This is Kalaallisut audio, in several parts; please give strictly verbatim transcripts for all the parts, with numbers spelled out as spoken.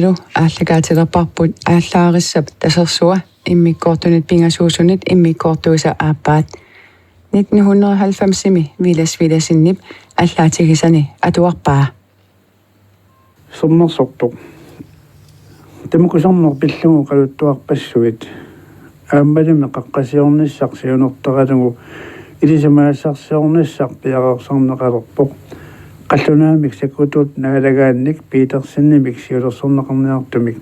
Aallakaatilerparput Aallaarissap Tasersua immikkoortunit pingasuusunit immikkoortuisa aappaat. Nitten hundrede og halvfemsimi Villads Villadsenip aallaatigisani atuarpaa. Sermersortoq. Tamakku sermeq pillugu qaluttuarpassuit. Aammalumi qaqqasiornissaq siunertaralugu ilisimagassarsiornissaq piareersarneqalerpoq. Qallunaamik Sakutut naalagaannik Petersenimik siulersorneqarniartumik.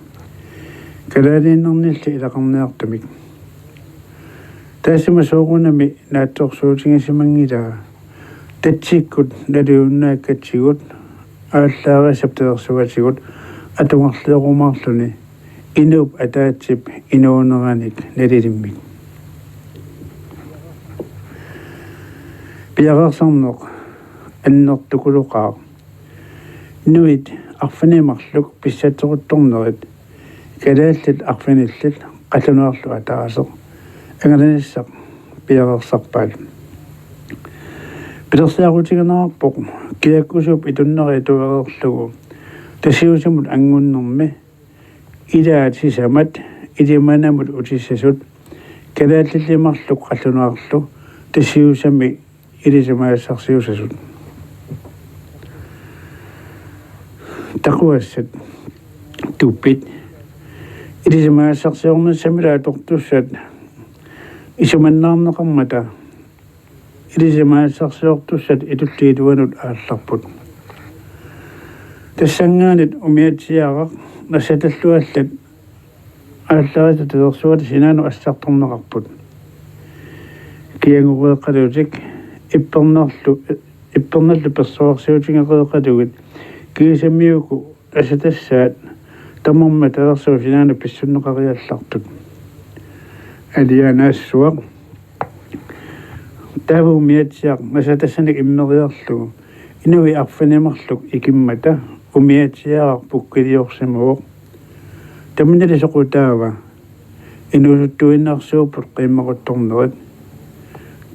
Kalaaliinnarnilli ilaqarniartumik. Taassuma soorunami naatsorsuutigisimanngilaa. Tatsikkut naliunnaakkatsigut Aallaarissap Tasersuatigut atugarliorumaarluni inuup ataatsip inuuneranik nalilimmik. Piareersarneq annertukuloqaaq. Nuit arfineq-marluk pissatseruttornerit kalaallit arfinillit qallunaarlu ataaseq angalanissaq piareersarpaat. Pilersaarutigineqarpoq Kiakkusuup itunnera ituereerlugu Tasiusamut anngunnermi ilaat sisamat Ilimanamut utissasut kalaallilli marluk qallunaarlu Tasiusami ilisimagassarsiussasut. Taquassat tuppit ilisimagassarsiornissamilu atortussat isumannaarneqarmata ilisimagassarsiortussat itulliit uanut aallarput. Tassanngaanniit umiatsiaaraq nassatalluallat Aallaarissap Tasersuata sinaanut assartorneqarput. Kiagoreeqalutik ippernarlu ippernallu persuarsiutigereeqalugit kiisami uku assatassaat tamarmik Tasersuup sinaanut pissunneqariallartut. Alianaassuaq. Taava umiatsiaq nassatassanik immeriarlugu inuit arfineq-marluk ikimmata umiatsiaaraq pukkiliorsimavoq. Tamannalu soqutaava inuusuttuinnarsuupput qiimmaquttornerit.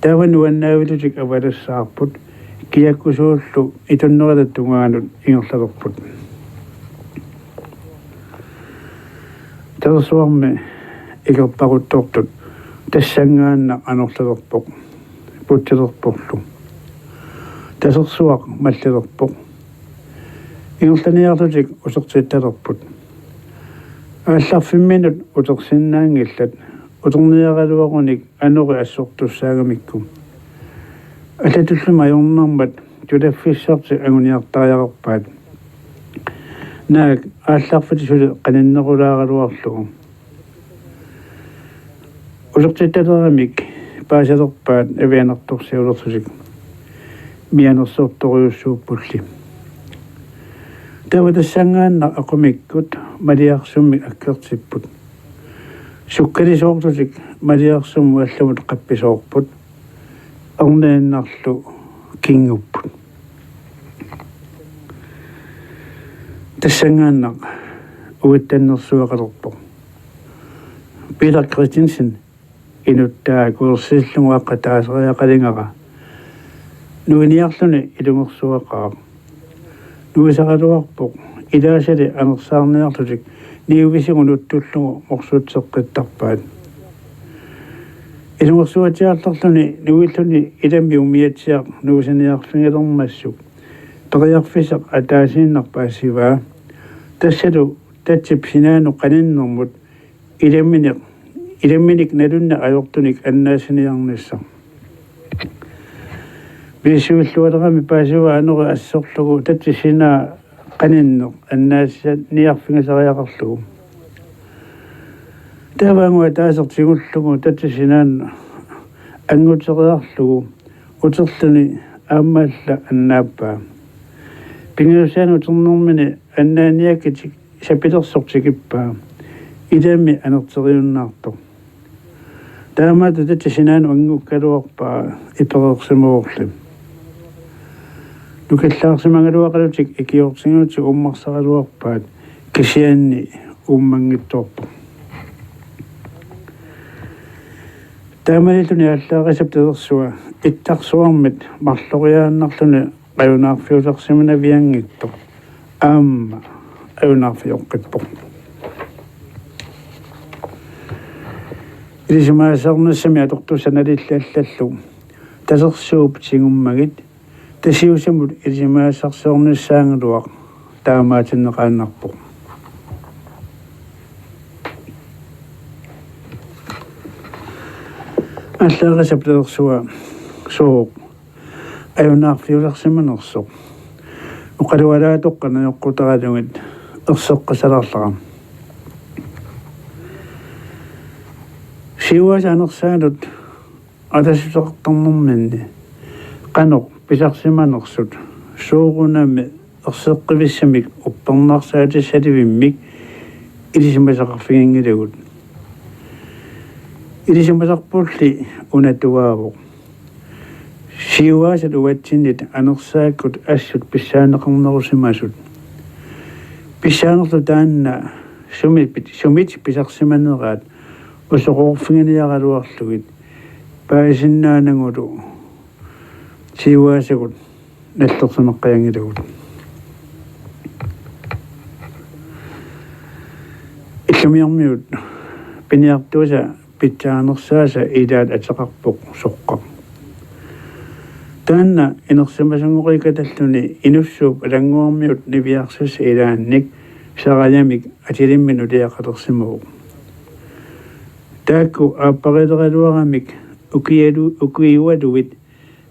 Taava nuannaavilutik avalassaarput Kiakkusuullu itunnerata tungaanut ingerlalerput. Tasersuarmi ikerpaquttortut tassanngaannaq anorlalerpoq, putsilerporlu. Tasersuaq mallilerpoq. Ingerlaniarlutik utertittalerput. Aallarfimminut utersinnaanngillat uterniaraluarunik anori assortussaagamikku. Allatullu ajornarmat tulaffissartik anguniartariaqarpaat. Naak aallarfik suli qaninnerulaaraluarlugu. Utertittaleramik paasilerpaat avianartorsiulersutik. Mianersortorujussuuppulli. Taava tassanngaannaq aqumikkut maliarsummik akkertipput. Sukkalisoorlutik maliarsummut allamut qappisoorput. Erniinnarlu kingupput. Tassanngaannaq uvittannersuaqalerpoq. Peter Christensen inuttaa kuersillugu aqqataaseriaqalingara. Nuiniarluni ilungersuaqaaq. Nuisaraluarpoq ilaasali anersaarniarlutik niuisigut uttullugu morsutseqqittarpaat. Ilungersuatsiartarluni nuilluni ilami umiatsiaq nuisiniarfigilermassuk. Periarfissaq ataasiinnaq paasivaa. Tassalu tatsip sinaanut qaninnermut ilaminik, ilaminik nalunnik ajortunik annaassiniarnissaq. Piissuillualerami paasivaa anori assorlugu tatsip sinaa qaninneq annaassiniarfigisariaqarlugu. Taava angut ataaseq tigullugu tatsip sinaanut anguteriarlugu uterluni aamma alla annaappaa. Pingajussaanik uternermini annaaniakkatik sapilersoq tikippaa. Ilami anerteriunnaartoq. Taamaattoq tatsip sinaanut angukkaluarpaa ipereersimavorli. Nukillaarsimagaluaqalutik ikiortigiutit uummarsaraluarpaat kisianni uummanngitsoorpoq. Taamaalilluni Aallaarissap Tasersua ittarsuarmit marloriaannarluni qajunaarfiusarsimavianngitsoq. Aamma ajunaarfioqqippoq. Ilisimasassarnissami atortussat nalillit allallu tasersuup tigummagit Tasiusamut ilisimasassarsiornissaagaluaq taamaatinneqaannarpoq. Aallaqqaasaq pilersua sooq ajunaarfiusarsimanersoq oqalualaatoqqat najoqqutaralugit erseqqissalaarlara. Siuaasap anersaanut atassuteqartarnerminni qanoq pisarsimanersut soorunami erseqqivissamik uppernarsaatissavimmik ilisimasaqarfiginngilagut. Ilisimasarpulli una tuaavoq: Siuaasat uatsinnit anersaakkut assut pissaanneqarnerusimasut. Pissaanerlu taanna sumit, sumit pisarsimaneraat usoqoqarfiginiaraluarlugit paasinnaanagulu siuaasagut nallersimaqqajaanngilagut. Illumiormiut piniartuisa pitsaanersaasa ilaat ateqarpoq Soqqaq. Taanna inersimasunngoqikatalluni Inussuup Alannguarmiut niviarsassap ilaannik sarajamik atilimmik nuliaqalersimavoq. Taakku aapparileraluaramik ukialu-, ukiualuit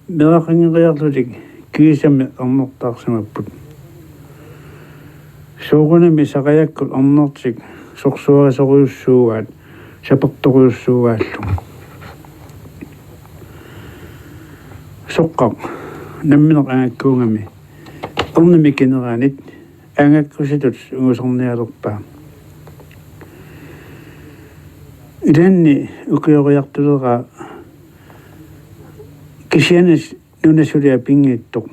meeraqanngeriarlutik kiisami ernertaarsimapput. Soorunami sarajakkut ernertik sorsuarisorujussuuaat, sapertorujussuuaallu. Soqqaq nammineq angakkuugami ernimik kineranit angakkusitut ungusarnialerpaa. Ilaanni ukioriartuleraa kisianni nuna suli apinngiittoq.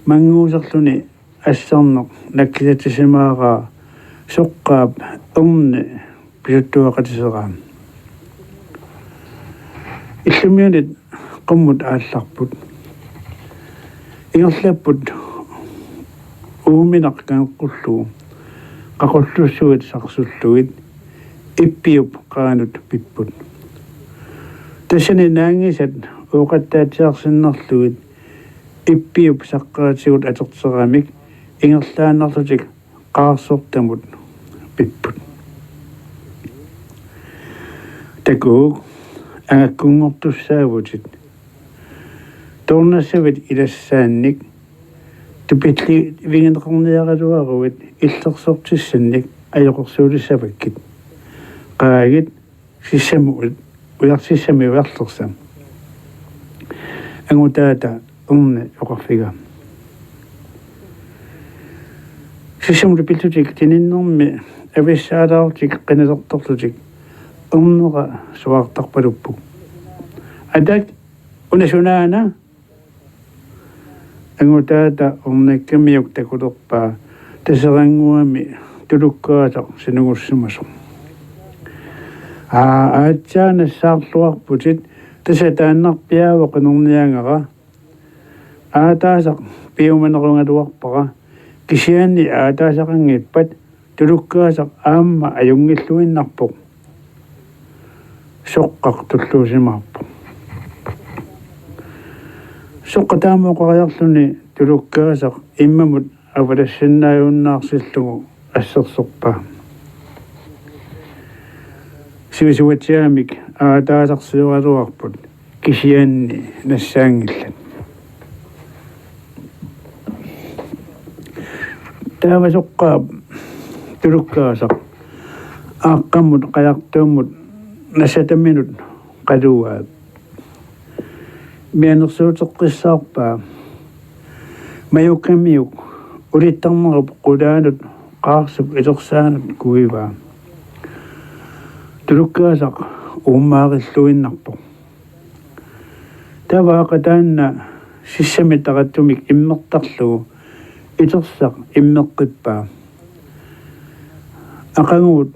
Mannguuserluni assarneq nakkisatsisimaaraa Soqqaap erni pisuttuaqatiseraa. Illumiunit qummut aallarput. Ingerlapput uuminaq kangeqqullugu qaqullussuit sarsullugit Ippiup qaanut pipput. Tassani naanngisat ooqattaatsiarsinnarlugit Ippiup saqqaatigut atorteramik ingerlaannarlutik qaarsortamut pipput. Takuuk, angakkunngortussaavutit. Toornassavit ilassaannik tupillivigineqarniaraluaruit illersortissannik ajoqersuutissavakkit. Qaagit sissamut ujar-, sissamut ujarlersa. Angutaata erni oqarfigaa. Sissamut pillutik tininnermi avissaalaarlutik qinilertorlutik ernera suaartarpalupput. Atak, una sunaana? Angutaata ernikkamiuk takulerpaa Taserannguami Tulukkaasaq sinugussimasoq. Aa, aatsaat nassaarluarputit, tassa taannarpiaavoq qinerniagara. Aataasaq piumanerugaluarpara, kisianni aataasaqanngippat Tulukkaasaq aamma ajunngilluinnarpoq. Soqqaq tulluusimaarpoq. Soqqaq taama oqariarluni Tulukkaasaq immamut avalassinnaajunnaarsillugu assersorpaa. Sivisuatsiaamik aataasarsioraluarput kisianni nassaanngillat. Taava Soqqaap Tulukkaasaq aaqqammut qajartuummut nassataminut qaluaa. Mianersuuteqqissaarpaa. Majukkamiuk ulittarnerup qulaanut qaarsup ilersaanut kuivaa. Tulukkaasaq uummaarilluinnarpoq. Taava aaqqat taanna sissami taratsumik immertarlugu itersaq immeqqippaa. Aqaguut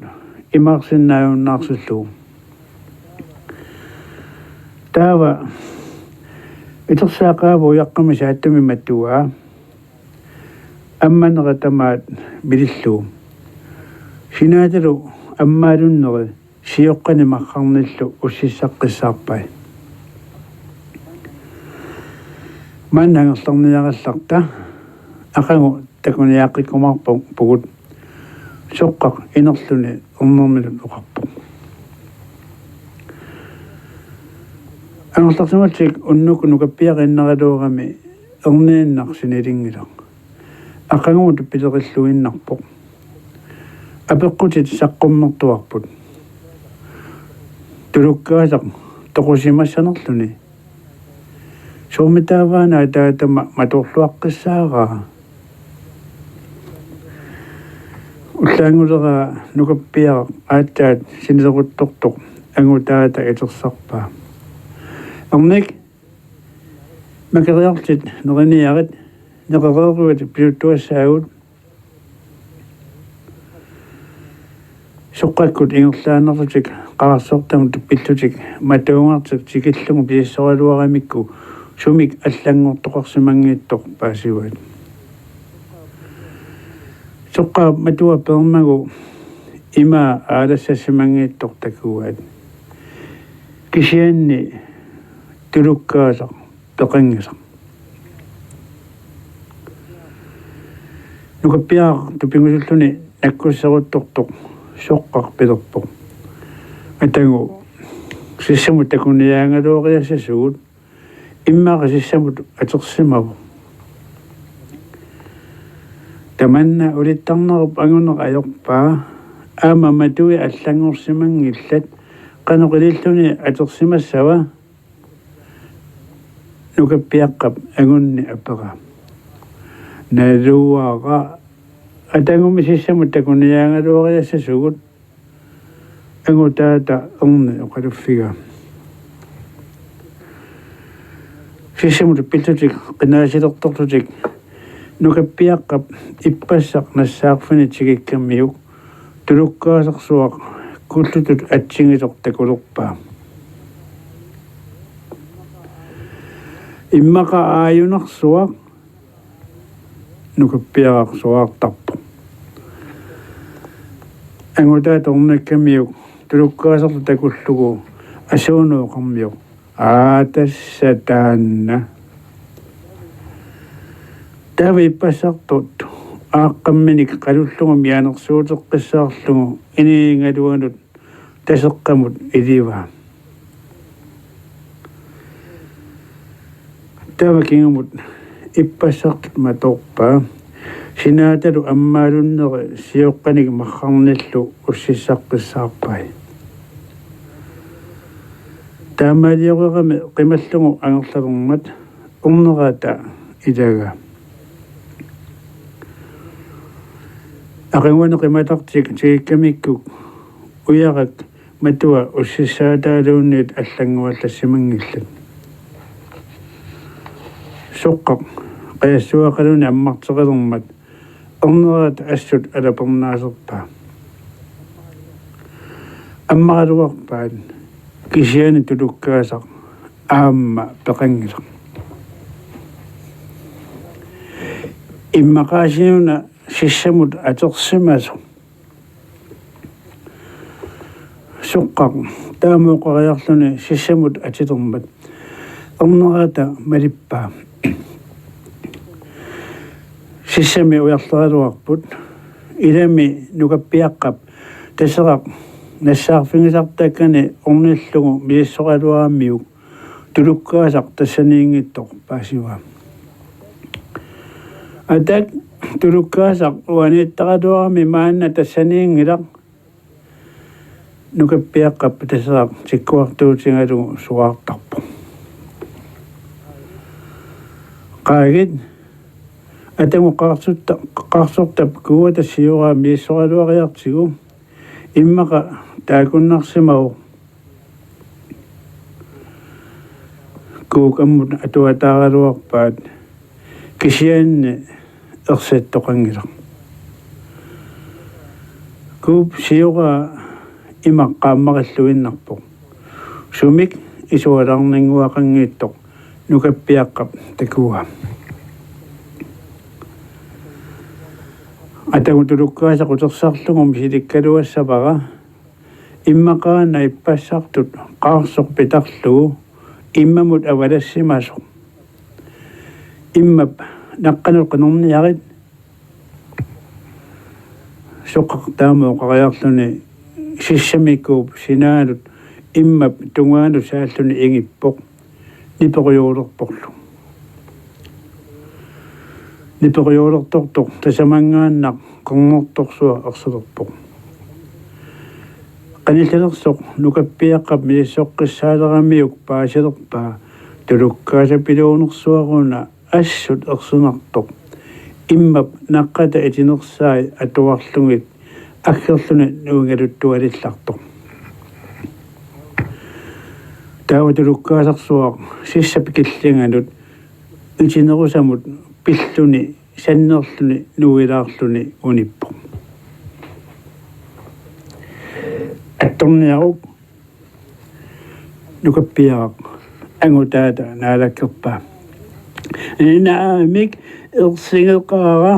imaarsinnaajunnaarsillugu. Taava itersaq qaava ujaqqami saattumi matuaa. Ammanera tamaat milillugu. Sinaatalu ammaalunneri sioqqani marrarnillu ussissaqqissaarpai. Maanna angerlarniarallarta aqagu takuniaaqqikkumaarpugut. Soqqaq inerluni ernerminut oqarpoq: Angerlarsimallutik unnukkut nukappiaqinnaraluarami erniinnaq sinilinngilaq. Aqagumut pilerilluinnarpoq. Apeqqutit saqqummertuarput. Tulukkaasaq toqusimassanerluni: Soormitaava-una ataatama matorluaqqissaaraa? Ullaannguleraa nukappiaraq aatsaat sinileruttortoq angutaata itersarpaa: Ernik, makeriarlutit neriniarit, neqereeruit pisuttuassaagut. Soqqakkut ingerlaannarlutik qararsortamut pillutik matuugartik tikillugu pisissoraluaramikku sumik allanngortoqarsimanngiittoq paasivaat. Soqqaap matua peermagu imaa aalassasimanngiittoq takuaat. Kisianni tulukkaasaq peqanngisaq. Nukappiaraq tupigusulluni nakkusseruttortoq Soqqaq pilerpoq: Atagu, sissamut takuniaagaluariassasugut, immaqa sissamut atersimavoq. Tamanna ulittarnerup anguneq ajorpaa, aamma matui allanngorsimanngillat, qanoq ililluni atersimassava? Nukappiaqqap angunni aperaa: Naluara, atagumi sissamut takuniaagaluariassasugut. Angutaata erni oqaluffigaa. Sissamut pillutik qinaasilertorlutik nukappiaqqap ippassaq nassaarfini tikikkamiuk tulukkaasarsuaq kullutut atsigisoq takulerpaa. Immaqa aajunarsuaq, nukappiaraq suaartarpoq. Angutaata ornikkamiuk tulukkaasarlu takullugu asuunooqarmioq: Aa, tassa taanna. Taava ippassartut aaqqamminik qalullugu mianersuuteqqissaarlugu inigigaluanut Taseqqamut ilivaa. Taava kingumut ippassartut matorpaa, sinaatalu ammaalunneri sioqqanik marrarnillu ussissaqqissaarpai. Taamaalioreerami qimallugu angerlalermat ornerata ilagaa. Aqaguani qimatartik tikikkamikkuk ujarak matua ussissaataaluunniit allannguallassimanngillat. Soqqaq qajassuaqaluni ammarteqilermat ornerata assut alapernaaserpaa. Ammaraluarpaat, kisianni tulukkaasaq aamma peqanngilaq. Immaqaasiuna sissamut atersimasoq. Soqqaq taama oqariarluni sissamut atilermat ornerata malippaa. Sissami ujarleraluarput. Ilami nukappiaqqap Taseraq nassaarfigisartakkani ornillugu misissoraluaramiuk tulukkaasaq tassaniinngitsoq paasivaa. Atak, tulukkaasaq uaniittaraluarami maanna tassaniinngilaq. Nukappiaqqap Taseraq tikkuartuutigalugu suaartarpoq: Qaagit, atagu qaarsorta-, qaarsortap kuuata sioraa misissoraluariartigu, immaqa taakkunnarsimavoq. Kuuk ammut atuataaraluarpaat, kisianni ersittoqanngilaq. Kuup sioraa ima qaammarilluinnarpoq. Sumik isualaarninnguaqanngitsoq, nukappiaqqap takuaa. Atagu tulukkaasaq utersarlugu misilikkaluassavara, immaqaana ippassartut qaarsoq pitarlugu immamut avalassimasoq: Immap naqqanut qinerniarit. Soqqaq taama oqariarluni sissamikuup sinaanut immap tungaanut saalluni ingippoq. Niperujuulerporlu. Niperujuulertortoq tasamanngaannaq qernertorsuaq ersilerpoq. Qanillalersoq nukappiaqqap misissoqqissaaleramiuk paasilerpaa tulukkaasaq piluunersuaruna assut ersinartoq. Immap naqqata itinersai atuarlugit aggerluni nuingaluttualillartoq. Taava tulukkaasarsuaq sissap killinganut itinerusamut pilluni sannerluni nuilaarluni unippoq. Attorniaruk, nukappiaraq angutaata naalakkerpaa. Naamik, ersigeqaara,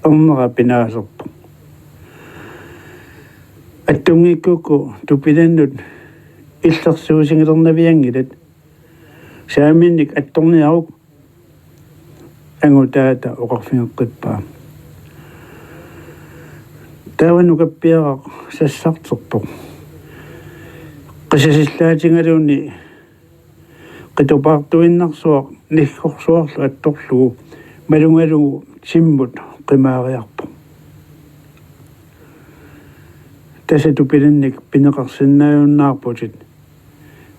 ernera pinaaserpoq. Attunngikkukku tupilannut illersuusigilernavianngilat. Saaminnik attorniaruk, angutaata oqarfigeqqippaa. Taava nukappiaraq sassarterpoq. Qisasillaatigaluni qitupaartuinnarsuaq niggorsuarlu attorlugu malugalugu timmut qimaariarpoq. Tassa tupilannik pineqarsinnaajunnaarputit.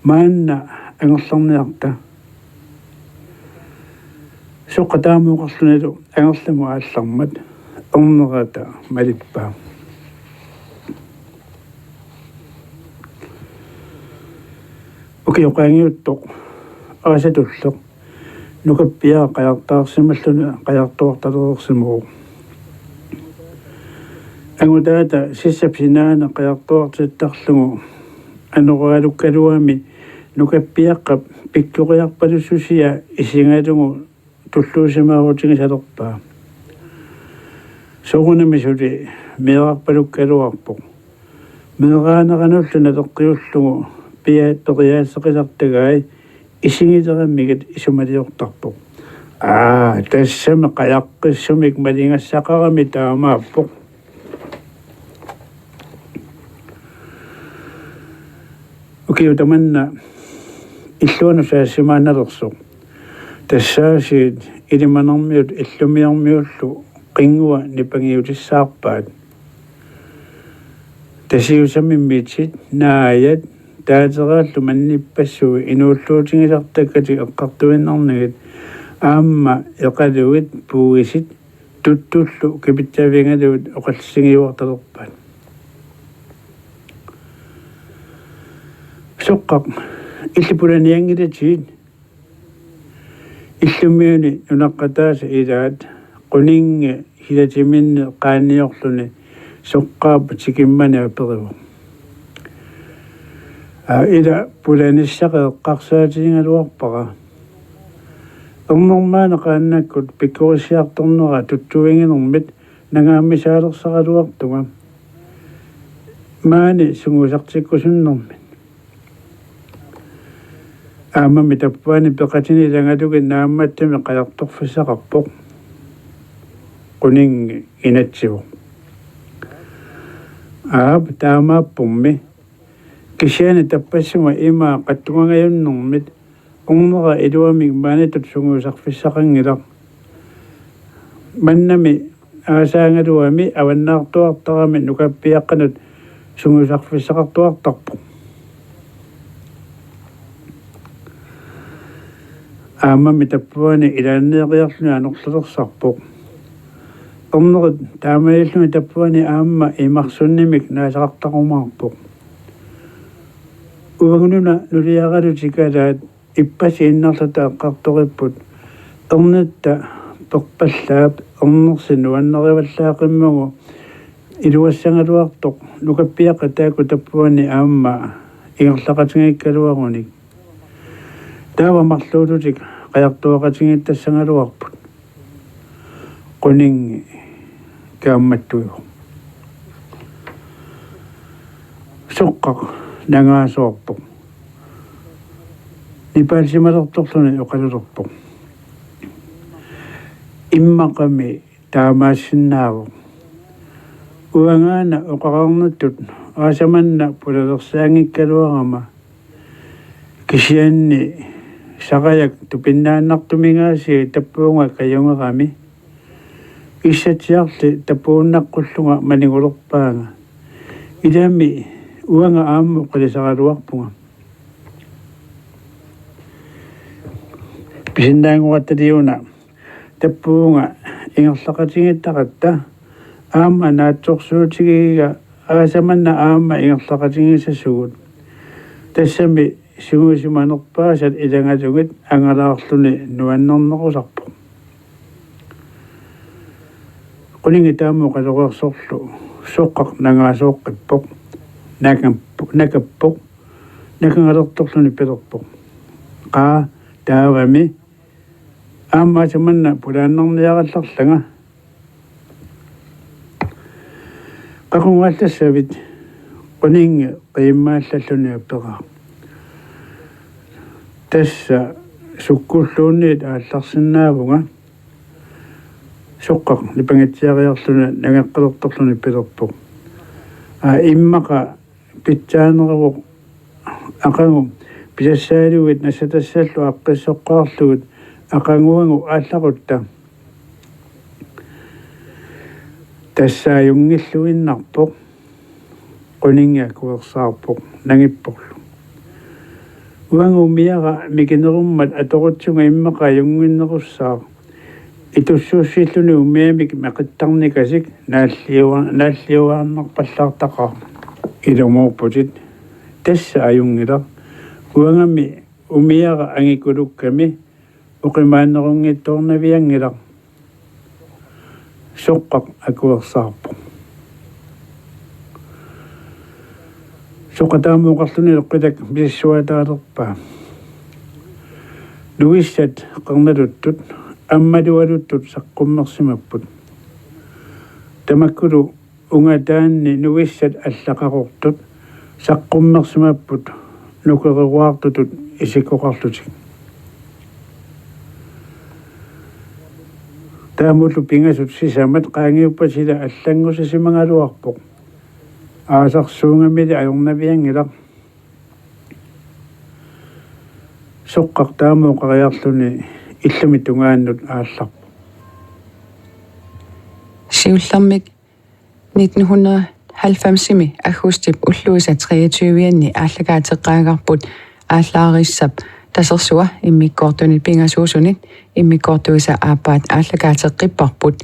Maanna angerlarniarta. Soqqaq taama oqarlunilu angerlamut aallarmat ernerata malippaa. Ukioq qaangiuttoq aasatulleq nukappiaraq qajartaarsimalluni qajartuartalereersimavoq. Angutaata sissap sinaani qajartuartittarlugu anoraalukkaluami nukappiaqqap pikkoriarpalussusia isigalugu tulluusimaarutigisalerpaa. Soorunami suli meerarpalukkaluarpoq. Meeraaneranullu naleqqiullugu pia-, periaaseqisartagai isigileramigit isumaliortarpoq. Aa, tassami qajaqqissumik maligassaqarami taamaappoq. Ukiut tamanna illuanut saassimaanersoq. Tassaasiit ilimanarmiut illumiormiullu qinngua nipangiutissaarpaat. Tasiusami mitit, naajat, taateraallu mannippassuit inuulluutigisartakkatik eqqartuinnarnagit aamma eqaluit, puisit, tuttullu kipitsavigalugit oqallisigiuartalerpaat. Soqqaq, illit pulanianngilatit? Illumiuni nunaqqataasa ilaat Quningi hilatiminni qaanniorluni Soqqaap tikimmani aperivoq. Aa, ila pulanissaq eqqarsaatigigaluarpara. Ernermaani qaannakkut pikkorissiartornera tutsuiginermit nangaammisaalersaraluartunga. Maani sungiusartikkusunnermit. Aammami tappaani peqatini ilagalugit naammattumik qajartorfissaqarpoq. Quningi inatsivoq. Aap, taamaappummi. Kisianni tappassunga ima qattungagajunnermit ernera iluamik maanitut sungiusarfissaqanngilaq. Mannami aasaagaluami avannaartuartarami nukappiaqqanut sungiusarfissaqartuartarpoq. Aammami tappaani ilaanneeriarluni anorlalersarpoq. Ernerit taamaalilluni tappaani aamma imarsunnimik naasaqartarumaarpoq. Uagununa nuliaralu tikalaat ippassi innarluta eqqartoripput. Ernitta perpallaap, ernersi nuannarivallaaqimmagu iluassagaluartoq nukappiaqqat taakku tappaani aamma ingerlaqatigiikkaluarunik. Taava marluullutik qajartuaqatigiittassagaluarput. Quningi kaammattuivoq. Soqqaq nangaasoorpoq. Nipaalsimalertorluni oqalulerpoq: Immaqami taamaassinnaavoq. Uangaana oqarnittut aasaq manna pulalersaanngikkaluarama, kisianni saqajak tupinnaannartuminngaasiit tappuunga kajungerami, issatsiarli tapuunnaqqullugu manigulerpaanga. Ilami uanga aamma oqilisaraluarpunga. Pisinnaanngorattaliuna tappuunga ingerlaqatigiittaratta aamma naatsorsuutigigiga aasaq manna aamma ingerlaqatigiissasugut. Tassami sungiusimanerpaasat ilagalugit angalaarluni nuannernerusarpoq. Quningi taama oqaloreersorlu Soqqaq nangaasooqqippoq. Nakappoq, nakappoq. Nakagalertorluni pilerpoq: Qaa, taavami. Aamma aasaq manna pulaannarniarallarlanga. Qaqugaallassavit? Quningi qiimmaallalluni aperaa. Tassa sukkulluunniit aallarsinnaavunga. Soqqaq nipangitsiariarluni nangeqqalertorluni pilerpoq: Aa, immaqa pitsaaneruvoq aqagu pisassaaluit nassatassallu aaqqissoqqaarlugit aqaguagu aallaqutta. Tassa ajunngilluinnarpoq. Quningi akuersaarpoq nangipporlu: Uanga umiara mikinerummat atorutsunga immaqa ajunnginnerussaaq. Itussuussilluni umiamik meqittarnikasik naalliua-, naalliuaannarpallaartaqaaq. Ilumoorputit. Tassa ajunngilaq. Uangami umiara angikulukkami oqimaannerunngitsoornavianngilaq. Soqqaq akuersaarpoq. Soqqaq taama oqarluni eqqitak misissuataalerpaa. Nuissat qernaluttut ammalualuttut saqqummersimapput. Tamakkulu ungataanni nuissat allaqaqortut saqqummersimapput nukeruartutut isikkoqarlutik. Taamaallu pingasut sisamat qaangiuppata sila allanngusisimagaluarpoq. Aasarsuungamili ajornavianngilaq. Soqqaq taama oqariarluni illumi tungaannut aallarpoq. Siullermik nitten hundrede halvfemsimi aggustip ulluisa treogtyve-anni aallakaateqqaagarput Aallaarissap tasersua immikkoortunit pingasuusunit immikkoortuisa aappaat aallakaateqqipparput.